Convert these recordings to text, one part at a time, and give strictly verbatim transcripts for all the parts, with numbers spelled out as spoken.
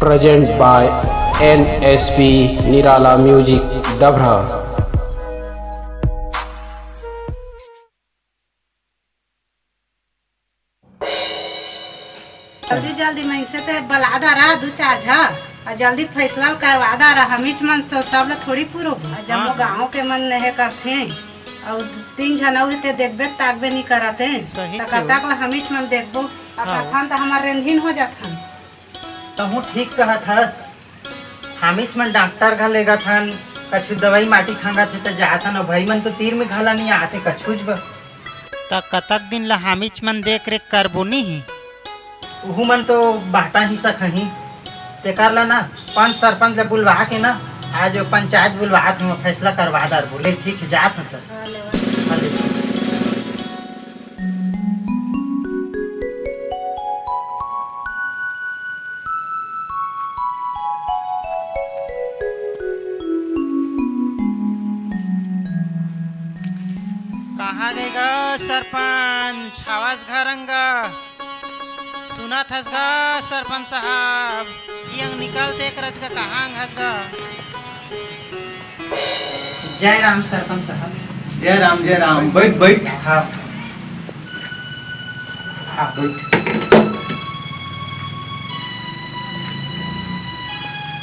Present by N S P Nirala Music Dabhra। जल्दी जल्दी मइनसे ते बला डारा दू चार झा, अउ जल्दी फैसला करवा डारा। हमीच मन तो सब ल थोड़ी पूरो, अउ जम्मो हाँ। गाँव के मन नहे करथे, अउ तीन झन अउ ते देखबे ताकबे नी करत हे, सही त कहे। कतक ल हमीच मन देखबो, अउ हाँ। कथन त हमर रेंधिन हो जाथन। तहूँ ठीक कहत हस। हामिच मन डॉक्टर घर लेगत हन, कछु दवाई माटी खंगत हे त जात हन, अउ भाई मन तो तीर में घला नइ आते कछुच बर। त कतक दिन ला हामिच मन देख रेख करबो नी ही? उहू मन तो बाटा ही सकही। तेकर ला ना पंच सरपंच ला बुलवा के ना आज पंचायत बुलवात हूँ, फैसला करवा डार बोले। ठीक है, जात हूँ त। हाँ, ले। कहाँ गे गा सरपंच? हवस घर अंग गा। सुनत हस गा सरपंच साहब, ये अंग निकल देख रच गा, कहाँ अंग हस गा? जय राम सरपंच साहब। जय राम, जय राम। बैठ, बैठ। हाँ। हाँ, बैठ।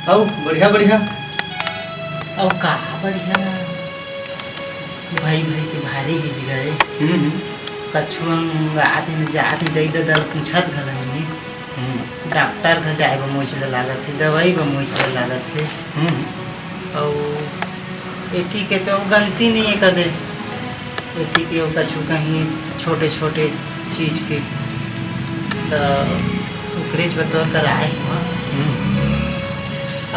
अउ बढ़िया, बढ़िया। अउ का बढ़िया? भाई, भाई के भारी हिच गए। हम्म, हम्म। कछु अंग आत हे न जात हे, दई ददा ल पूछत घला नइ। हम्म। डॉक्टर घर जाए बर मोइच ल लागत हे, दवाई बर मोइच ल लागत हे। हम्म। अउ एती के तो गलती नइ हे कदे, एती के ओ कछु कहीं छोटे-छोटे चीज के, त ओकरेच बर तोर करा आए हँव। हम्म।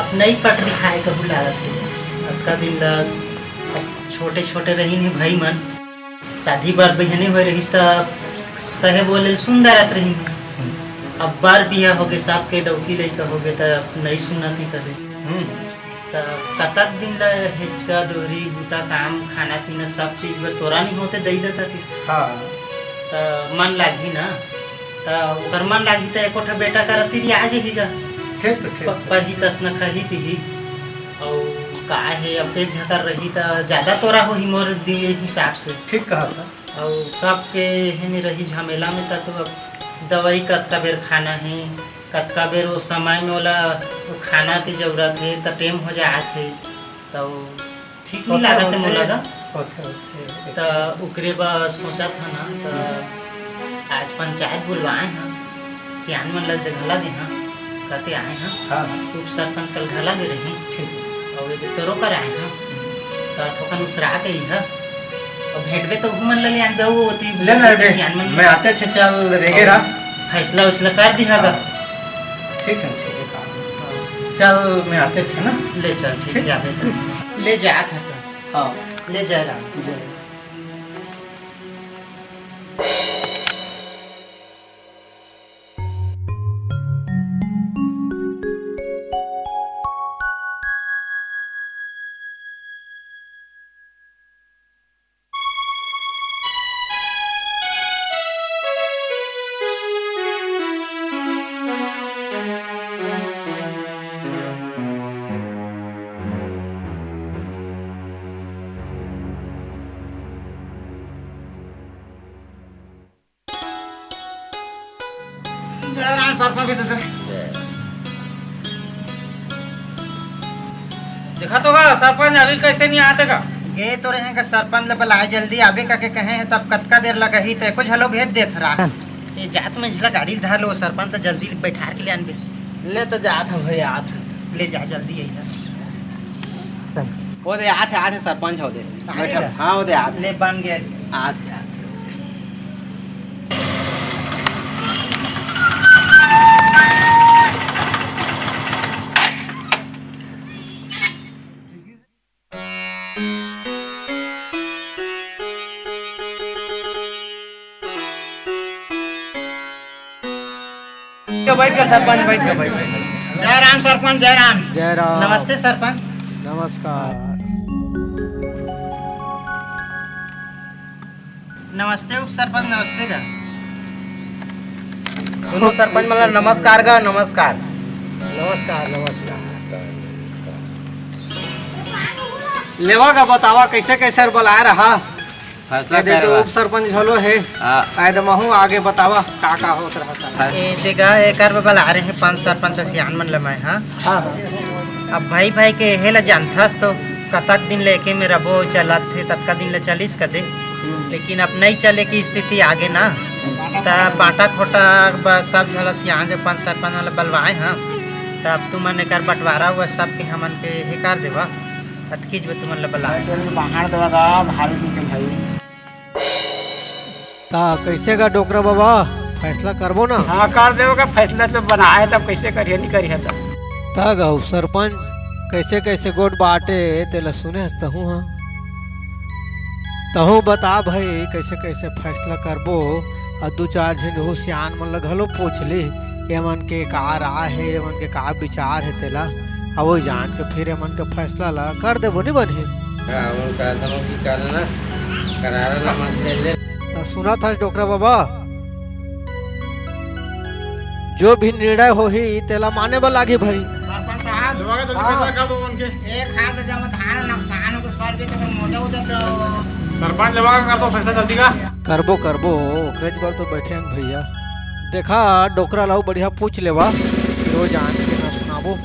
अपना ही पटरी खाए कहूँ लागत हे। अतका दिन ल अब छोटे-छोटे रहिन हे भाई मन, शादी बर बिहने होए रहिस त कहे बोले ल सुन डारत रहिन। हम्म। अब बर बिहा होगे, सबके डौकी लइका होगे त नइ सुनत हे कदे। हम्म। त कतक दिन ल हेचका दोहरी बूता काम खाना पीना सब चीज बर तोरा नइ होते दई ददा के। हाँ। त मन लागही ना, त ओकर मन लागही त एको ठा बेटा करा तीर आ जही गा। ठीक तो ठीक। प-, पही तस न खही पीही। अउ का हे, अबे झकर रही त ज्यादा तोरा होही मोर दि-, हिसाब से। ठीक कहा था। अउ सबके हेने रही झमेला में त तो अब दवाई कतका बेर खाना हे, कतका बेर ओ समय में ओला ओ खाना के जरूरत हे, त टेम हो जात हे, त ओ ठीक नइ होथे, लागत हे होथे, मोला गा। होथे, होथे, होथे। त ओकरे बर सोचत हन ना, त आज पंचायत बुलवाए हन, सियान मन ल घला गे हन, कते आए हन, हाँ, हाँ। उप सरपंच कल घला गे रही, ठीक। अउ ये तोरो कर आए हन, त थोकन उसरा के इहा, अउ भेंटबे त उहू मन ल ले आनबे, अउ ओती ले ना, भेंटबे ले। सियान मन। मैं आते थे, चल, रेगे अउ रहा। फैसला वैसला कर दिहा गा। हाँ। ठीक है, ठीक है, काम। हाँ। चल, मैं आते थे ना। ले चल, ठीक ठीक। है, आबे त। ले जात हस त। हाँ। ले जय राम। जय। जय राम सरपंच के ददा। देखा तो गा सरपंच अभी कैसे नइ आते गा? गे तो रहे गा सरपंच ल बलाए, जल्दी आबे कके कहे हे, तब कतका देर लगही, त एको झलो भेज देत रहा। ये जात में झला गाड़ी ल धर लो, सरपंच ल जल्दी बैठार के ले आनबे। ले त जात हँव भई, आत हँव। ले जा जल्दी अइहा। वो दे आत हे, आत हे सरपंच हो दे। आ गे बैठा। हाँ, वो दे आत हे। ले बन गे। आत हे, आत हे। बैठ के सरपंच, बैठ के, बैठ के। जय राम सरपंच, जय राम। जय राम। नमस्ते सरपंच। नमस्कार। नमस्ते उप सरपंच, नमस्ते गा। दोनों सरपंच मन ला नमस्कार गा, नमस्कार। नमस्कार, नमस्कार। लेवा का बतावा, कैसे कैसे बलाए रहा? फैसला ए दे, करवा। उप सरपंच घलो हे। हाँ। आए दे महू आगे बतावा, का का होत रहा था। हाँ। ए, देखा, एकर बर बलाए रहे पंच सरपंच अउ सियान मन ल मैं, हाँ। हाँ, हाँ। अब भाई भाई के हे ल जानथस तो, कतक दिन ले एके में रबो चलत थे, ततका दिन ले चलिस कदे। हम्म। लेकिन अब नहीं चले की स्थिति आगे ना। हम्म। त बांटा खोटा ब-, सब झला सियान जो पंच सरपंच वाला बलवाए, हाँ। त अब तुमन एकर बंटवारा हुआ सबके हमन के हे कर देवा। अतकीच बर तुमन ल बला। बाहर देवा गा, भारी दिन के भाई। ता कैसे गा डोकरा बाबा, फैसला करबो ना? हाँ, कर देबो गा फैसला, तो बनाए, तब कैसे करिए, नहीं करिए तब। ता गा उप सरपंच, कैसे कैसे गोठ बाटे, तेला सुने हस तहूँ, हाँ। तहूँ बता भाई, कैसे कैसे फैसला करबो, अउ दू चार झिन हू सियान मन ल घलो पूछ ली, एमन के का राय हे, एमन के का विचार हे तेला, अब वो जान के फिर एमन के फैसला ला कर देबो, नी बनही? हाँ, वो कहत हूँ कि करना, करारा ला मत ले ले। त सुनत हस डोकरा बाबा, जो भी निर्णय होही तेला माने बर लागही भाई। सरपंच साहब, लोहा के तो हाँ। फैसला कर दो उनके। एक हाथ जब धान नुकसान हो तो सर के तो मोजा उजा दो। सरपंच लेवा का कर दो फैसला जल्दी का। करबो, करबो, ओकरे बर तो बैठे हन भैया। देखा, डोकरा लाऊ बढ़िया पूछ लेवा, फिर वो जान के ना सुनाबो।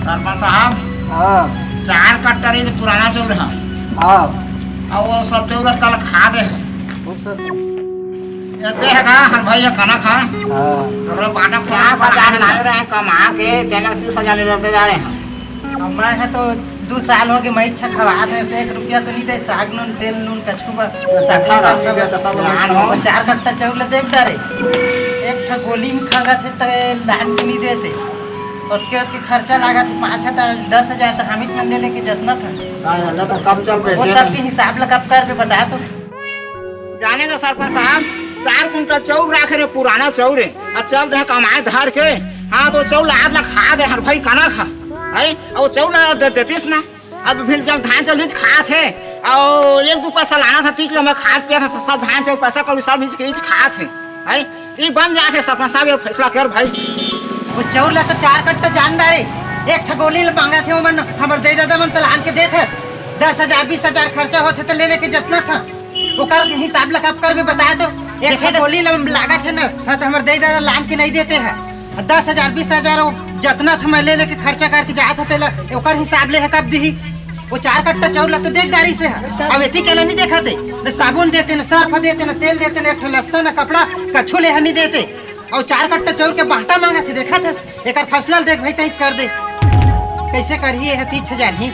सरपंच साहब, हाँ। चार कट्टा रही तो पुराना चौर है। हाँ। और वो सब चौर कल खा दे है। वो सब ये दे है का? हर भाई ये खाना खा। हाँ। ओकरा बाटा खोला, चार हजार बना दे। मांग रहे हैं, कमा के, तेना तीस हजार ले लेते जा रहे हैं। अब मैं है तो दू साल हो गए, मैं इच्छा खवात हे, से एक रुपया तो नहीं दे, साग नून, तेल नून, कछु बा। साग नून, साग नून, तो सब लान हो। वो चार कट्टा चाउर ले देख डारे, एक ठा गोली में खंगत हे, त लान के नहीं देते। ओतके, ओतके खर्चा लागत हे, पाँच हजार, दस हजार तक हम ही ठन ले लेके जतना था। हाँ, ना तो कम चल वो कैसे? सबके हिसाब ला कब करबे, बता तो। जाने का सरपंच साहब, चार कुंटल चाउर राखे रहे, पुराना चाउर है, आ चल रहे कमाए धर के। हाँ, तो चाउर लाद ला खा दे हर भाई, काना खा, है, और चाउर ला दे देतीस ना। अब फिर जब धान चाउर लीज खात है, और एक दू पैसा लाना था, तीस लो में खात पिया था, सब धान चाउर पैसा कौड़ी सब लीज के लीज खात है, है, ई बन जात है सरपंच साहब, ये फैसला कर भाई। वो चाउर ला तो चार कट्टा जानदार है, एक ठा गोली ला मांगा थे, वो मन हमर दे दादा मन तलान के देत है, दस हजार बीस हजार खर्चा होते तो ले लेके जतना था। ओकर हिसाब ला कब करबे बताए तो। एक देखे ठो तो गोली ला लागत है ना, हाँ, तो हमर दे दादा लान के नहीं देते हैं। दस हजार, बीस हजार वो जतना था मैं ले लेके खर्चा करके जात था तेला, ओकर हिसाब ले है कब दिही? वो चार कट्टा चाउर ला तो देख डारी से है। अब एती केला नहीं देखा थे, न साबुन देते, न सर्फ देते, न तेल देते, न एक ठो लस्ता, न कपड़ा, कछु ले है नहीं देते। और चार कट्टा चाउर के बांटा मांगा थे, देखा थे। एकर फैसला ल देख भाई, तैंच कर दे। कैसे करही, ये तीछ जानही।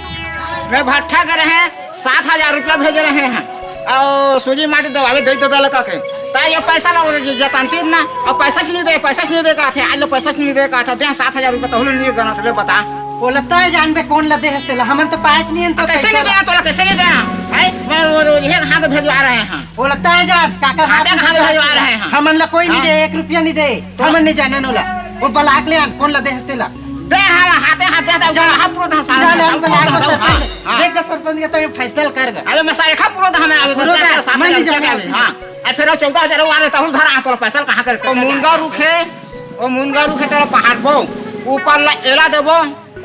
मैं भट्ठा करे हैं, सात हजार रुपया भेजे रहे हैं, और सूजी माटी दवावे दे दे लगा के। ता ये पैसा ला वो ज-, जतानती ना, और पैसा से नहीं दे, पैसा से नहीं दे कहा थे, आज लो पैसा से नहीं दे कहा था, दे सात हजार रुपया तो होलो नहीं गना, तो ले बता। बोला तय जानबे कौन ला दे हस्ते ला, हमन तो पाँच नहीं है, तो कैसे नहीं दे, तोला कैसे नहीं दे? हैं? मैं वो, वो, ये हाथ भेजवा रहे हैं। बोला तय जान, काकर हाथ हाथ में हाथ भेजवा रहे हैं। हमन ला कोई नहीं हाँ। दे, एक रुपया नहीं दे। हमन नहीं जाने नोला। वो बलाक ले आन, कौन ला दे हस्ते ला। दे, हाँ, हाथे हाथ दे, दे, जा। हाँ, पूरा दे, साथ जा, दे, ले आन, साथ बलाक दे, को सरपंच। हाँ। देख दे सरपंच के तो ये फैसला कर दे। अरे, मैं सारे खा पूरा दे, हमें आवे तो पूरा दे, सात हजार मैं नहीं रुपया जाने के आवे। नहीं। हाँ। अरे, फिर वो चौदह हजार वो आ रहे, तहुल धर, हाँ, तोला पैसा कहाँ कर, वो मुनगा रुखे, वो मुनगा रुखे तेरा पहाड़ बो, ऊपर ला एला देबो,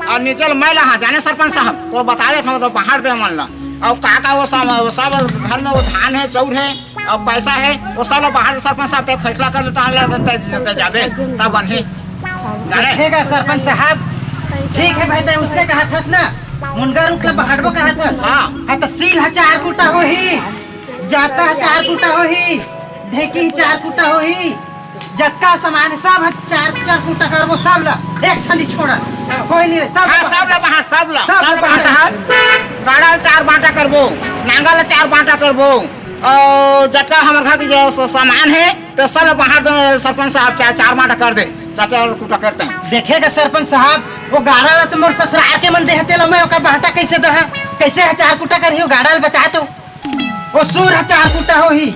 और नीचे ल मैं ला, हाँ, जाने सरपंच साहब, तो बता देत हूँ, तो पहाड़ दे मन ला। और का का वो सब, वो सब घर में वो धान है, चाउर है, और पैसा है, वो सब ला बाहर से सरपंच साहब ते फैसला कर लेता है, ते, ते, ते जाबे, तब बनही। जाने? ठीक है सरपंच साहब, ठीक है भाई, ते उसने कहा था ना, मुनगा रुख ला बाहर वो कहा था। हाँ। हाँ, तो सील है चार कुटा हो ही, जाता है चार कुटा हो ही, ढेकी चार कुटा हो ही, जतका सामान हे, सब ह चार, चार कुटा करबो, सब ला, एक ठन नी छोड़ा, कोई नहीं रहे, सब हाँ, ला सब ला बाहर, सब ला, सब सब ला ला बाहर। बाहर। साहब, गाड़ा ल चार बांटा करबो, नांगल ल चार बांटा करबो, और जतका हमर घर के जो स-, सामान है, तो सब ला बाहर दो, सरपंच साहब, चार, चार बांटा कर दे, चार, चार कुटा करते हैं। देखेगा सरपंच साहब, वो गाड़ा ला तो मोर ससुराल के मन दे हे, तेला मैं ओकर बांटा कैसे दहा? कैसे है चार कुटा करही वो गाड़ा ल बता तो? वो सूर ह चार कुटा होही,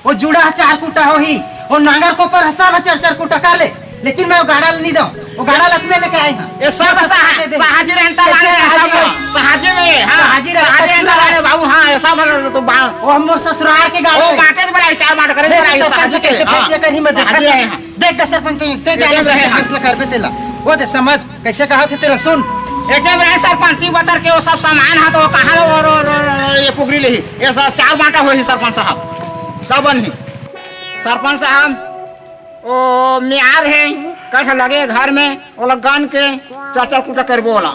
वो जुड़ा ह चार कुटा होही, वो नांगर कोपर ह सब ह चार चार कुटा कर ले, लेकिन मैं वो गाड़ा ल नहीं दो, वो गाड़ा ल अपने लेके आई हूँ। ये सब सहा-, दे दे। सहाजी रहता कैसे लाने हैं, सहाजी सब है? सहाजी में, हाँ। सहाजी रहता सहाजी रहता लाने बाबू, हाँ, ये सब है तो बा-, वो हम मोर ससुराल के गाड़ा वो है। बांटे तो बड़ा चार बांट करे, देख बड़ा ये सरपंच सहाजी कैसे है, हाँ। फैसले करही मैं देखा सहाजी तो। है, हाँ। देख तो सरपंच, ते ये जाने कैसे कैसे है, हाँ। फैसला करबे तेला। वो दे समझ, कैसे कहा थे तेला सुन। एकदम रहे सरपंच, ती बतर के वो सब सामान हा तो कहाँ लो और, और, और, और ये पुगरी ले ही। ये सा-, चार बांटा होही सरपंच साहब। का बनही? सरपंच साहब, वो मियार है, कठ लगे घर में, वो लोग गन के चार चार कुटा करबो वाला।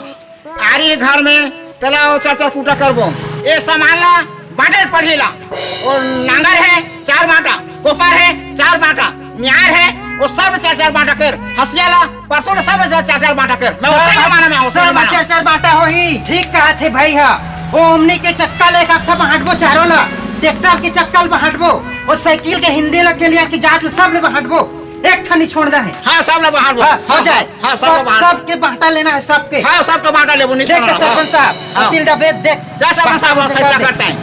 आरी घर में तेला वो चार चार कुटा करबो। ये सामान ला बांटे पड़ही ला। वो नांगर है, चार बांटा, कोपर है, चार बांटा, मियार है, वो सब चार चार बांटा कर, हसिया ला, परसों ला सब चार चार बांटा कर। मैं उसका जमाना में, उसका सब जमाना। चार चार बांटा होही। ठीक कहा थे भाई हा। वो ओमनी के चक्का ले एक अट्ठा बांटबो चारों ला। ट्रैक्टर के चक्का ल बांटबो। वो साइकिल के हिंडे ला के लिया के जात ला सब ले बांटबो। एक ठा नहीं छोड़ना है। हाँ, सब ला बांटबो। हाँ, हो हाँ, जाए। हाँ, सब सब, ला बांटबो। सबके बांटा लेना है, सबके। हाँ, सबके बांटा लेबो, नहीं देख छोड़ना। सरपंच साहब, हाँ। तिल डबे देख। जा सरपंच साहब, बांटा फैसला दे। करते हैं।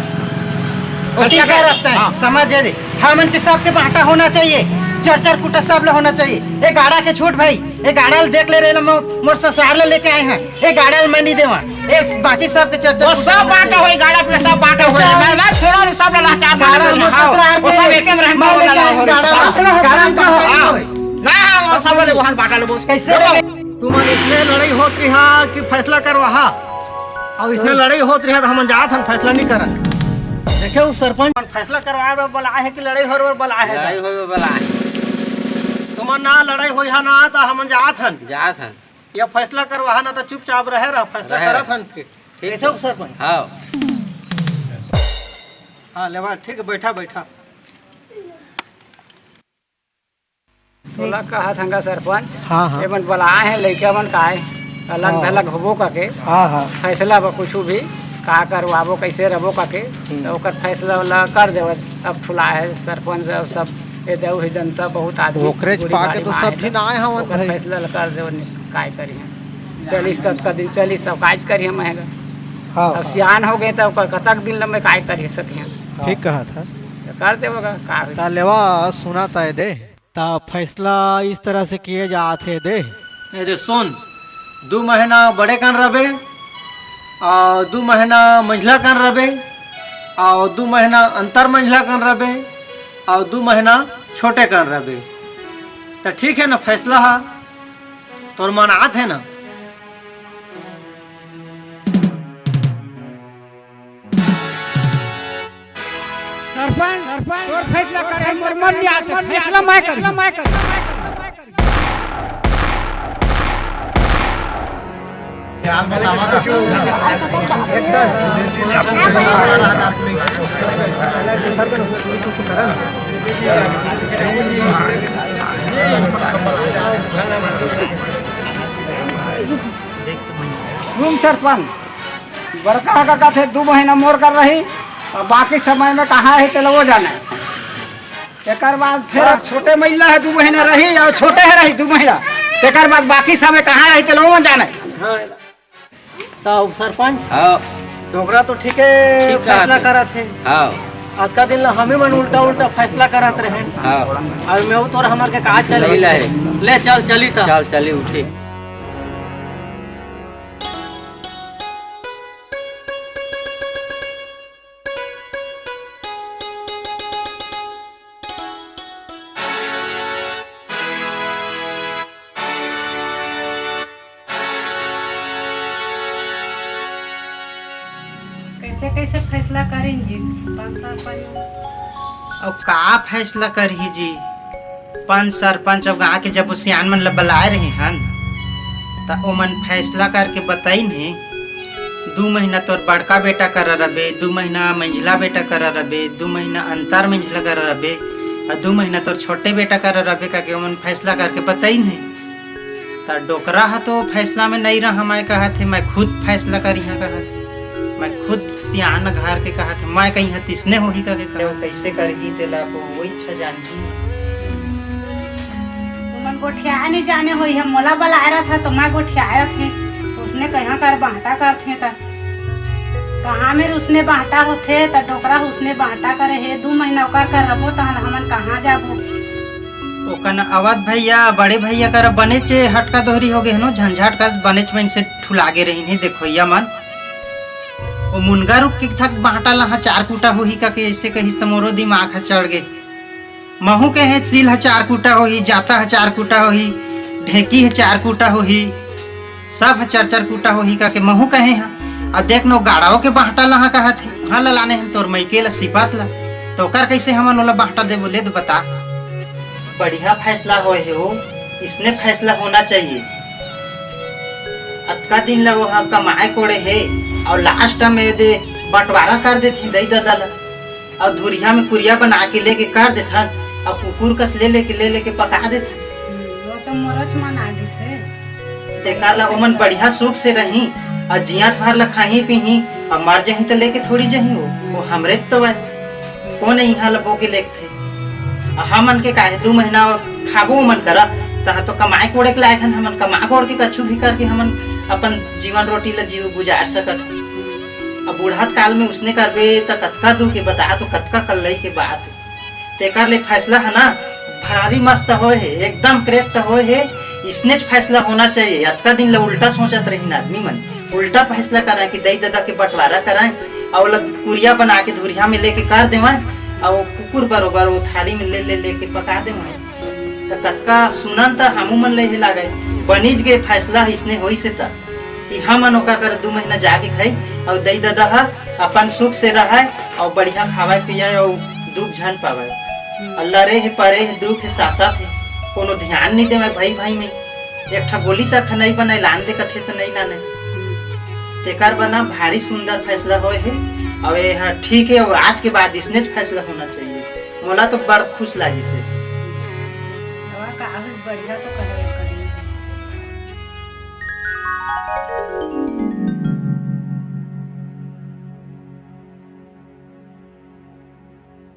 वो फैसला ठीक कर-, रखते हैं, हाँ। समझ दे। हमन के सबके बांटा होना चाहिए, चार चार कुटा सब ला होना चाहिए। ये गाड़ा के छोट भाई, ये गाड़ा ल देख ले रहे ला, मो-, मोर ससुराल ला लेके आए हैं। ये गाड़ा ल मैं नहीं देवा, ये बाकी सबके चार चार वो कुटा सब होना बांटा चाहिए। होई, गाड़ा पे सब बांटा होई। सब मैं, मैं छोड़ा नहीं, सब ला चार बांटा गाड़ा होई। में हाँ, ससुराल वो सब के एक में रहने मैं वाला लेके ना आए हो हैं, रहे। गाड़ा, हाँ। गाड़ा में हाँ। होई। ना, हाँ, वो सब ले वहाँ बांटा ले, बस। कैसे देखो, रे? तुमन इसने लड़ई होत रिहा कि फैसला करवाहा? अउ इसने लड़ई होत रिहा त हमन जात हन, फैसला नहीं करन। देखे उप सरपंच, हमन फैसला करवाए बर बलाए हे कि लड़ई होए बर बलाए हे? लड़ई होए बर बलाए हे। तुमन ना लड़ई होइहा ना त हमन जात हन। जात हन। या फैसला करवाहा ना त चुपचाप रहे रह, फैसला रहे। करत हन फिर। ठीक कैसे है। उप सरपंच? हाँ। हाँ, लेवा, ठीक है, बैठा, बैठा। तोला कहत हंगा सरपंच, हाँ, हाँ। एमन बलाए हे लइका मन काय, अलग हाँ। धलग होबो कके, हाँ, हाँ। फैसला बर कुछु भी का करवाबो, कैसे रहबो कके, हम्म। त ओकर फैसला ला कर देवस। अब ठुला हे सरपंच, अब सब ए देव ही जनता बहुत आदमी ओकरेच पूरी पाके बारी तो में सब आए झिन हे, आए हवन ओकर भाई। फैसला ला कर देव, नि-, काय करिहन। चलिस त कतका दिन चलिस, तब काज करिहन महंगा। हाँ, अब हाँ। सियान हो गए, तब क-, कतक दिन ल मैं काय करिहन सकिहन। हाँ। ठीक कहा था। त कर देवो का, का होइस? ता लेवा सुना ता दे। ता फैसला इस तरह से किए जात हे दे। ए दे सुन, दू महीना बड़े कन रबे, अउ दू महीना मंझला कन रबे, अउ दू महीना अंतर मंझला कन रबे, अउ दू महीना छोटे कन रबे। त ठीक है ना, फैसला हा तोर मन आत है ना? सरपंच, सरपंच, तोर फैसला करे, मोर मन नहीं आते, फैसला मैं करूँ। सुन सरपंच, बड़का का कथे दू महीना मोर कर रही, अउ बाकी समय में कहाँ रही तेला वो जाने। तेकर बाद फिर छोटे महिला है दू महीना रही, अउ छोटे है रही दू महीना, तेकर बाद बाकी समय कहाँ रही तेला वो जाने। त उप सरपंच, हाँ। डोकरा तो ठीक है, ठीक फैसला करत हे। हाँ। अतका दिन ला हमें मन उल्टा उल्टा फैसला करत रहे। हाँ। अउ मैं तोर हमर के कहा चले। ले चल, चली त। चल, चली, उठी। कैसे कैसे फैसला करें जी, पंच सरपंच? अब का फैसला करही जी? पंच सरपंच अब गाँव के जब सियान मन ल बलाए रही हन, त ओमन फैसला करके बताइन हे, दू महीना तोर बड़का बेटा करा रबे, दू महीना मंझला बेटा करा रबे, दू महीना अंतर मंझला करा रबे, अउ दू महीना तोर छोटे बेटा करा रबे, करके ओमन फैसला करके बताइन हे। त डोकरा ह तो फैसला में नइ रहा, मैं कहत हे, मैं खुद फैसला करिहा कहत हे। मैं खुद सियान घर के कहत हे, मैं कहिहा तिसने होही कहिके कहत हे। कइसे करही तेला को वो इच्छा जानही। तुमन गोठिया नहीं जाने होही, हम मोला बलाए रहत हे तो मैं गोठिया रहत हे। उसने कहाँ कर बांटा करत हे त कहाँ में उसने बांटा होथे त डोकरा उसने बांटा करे हे। दू महीना ओकर कर रबो तहन हमन कहाँ जाबो? ओकन अवध भैया, बड़े भैया करा बनेच हटका दोहरी हो गे हे नो, झंझट कस बनेच मन से ठुलागे रहिन हे देखोइया मन। ओ मुनगा रुख के थक बांटा लहा चार कुटा होही कहिके अइसे कहिस त मोरो दिमाग ह चढ़ गे। महू के हे सील ह चार कुटा होही, जाता ह चार कुटा होही, ढेंकी ह चार कूटा होही, सब ह चार चार कूटा होही कहिके महूं कहे हंव। अउ देख न, गाड़व के बांटा ल हा कहत हे, उहां ल लाने हन तोर मइके ल, सिपत ल, त ओकर कइसे हमन ओला बांटा देबो? ले तो बता। बढ़िया फैसला होय हे वो, इसने फैसला होना चाहिए। अतका दिन ल वो ह कमाए कोड़े हे, अउ last में दे बंटवारा कर देथे दई ददा ल। अउ धुरिहा में कुरिया बना के लेके कर देथन, अउ कुकुर कस ले लेके, ले लेके पका देथन। हम्म, वो तो मोरच मन आ गिस हे। तेकर ला ओमन बढ़िया सुख से रही, अउ जियत भर ला खाही पीही, अउ मर जाही त लेके थोड़ी जाही वो, वो हमरे तो आय। कोन इहां ला बोके लेगथे? अउ हमन के काहे दू महीना खाबो ओमन करा, तहां तो कमाए कोड़े के लायक हन, हमन कमा कोड़ के कछु भी करके हमन अपन जीवन रोटी ला जीव गुजार सकत हन। अब बूढ़त काल में उसने करबे त कतका दुख हे, बता तो, कतका कल्लई के बात हे। तेकर ले फैसला है ना, भारी मस्त होय हे, एकदम correct होय हे। इसनेच फैसला होना चाहिए। अतका दिन ले उल्टा सोचत रहिन आदमी मन, उल्टा फैसला करय कि दई ददा के बंटवारा करय, अउ ओला कुरिया बना के धुरिहा में लेके कर देवय, अउ कुकुर बरोबर वो थारी में ले ले लेके पका देवय। त कतका सुनन त हमू मन ले हे लागय, बनिच गे फैसला इसने होइस हे त। कि हमन ओकर कर दू महीना जाके खाई, अउ दई ददा ह अपन सुख से रहय, अउ बढ़िया खावय पियय, अउ दुख झन पावय। अउ लरे हे परे हे, दुख हे सासत हे, कोनो ध्यान नइ देवय भाई भाई में। एक ठा गोली तक नइ बनय, लान दे कथे त नइ लानय। तेकर बर ना भारी सुंदर फैसला होय हे, अउ ये ह ठीक हे, अउ आज के बाद इसनेच फैसला होना चाहिए। मोला तो बड़ खुश लागिस हे। वाह, काफी बढ़िया तो कहे।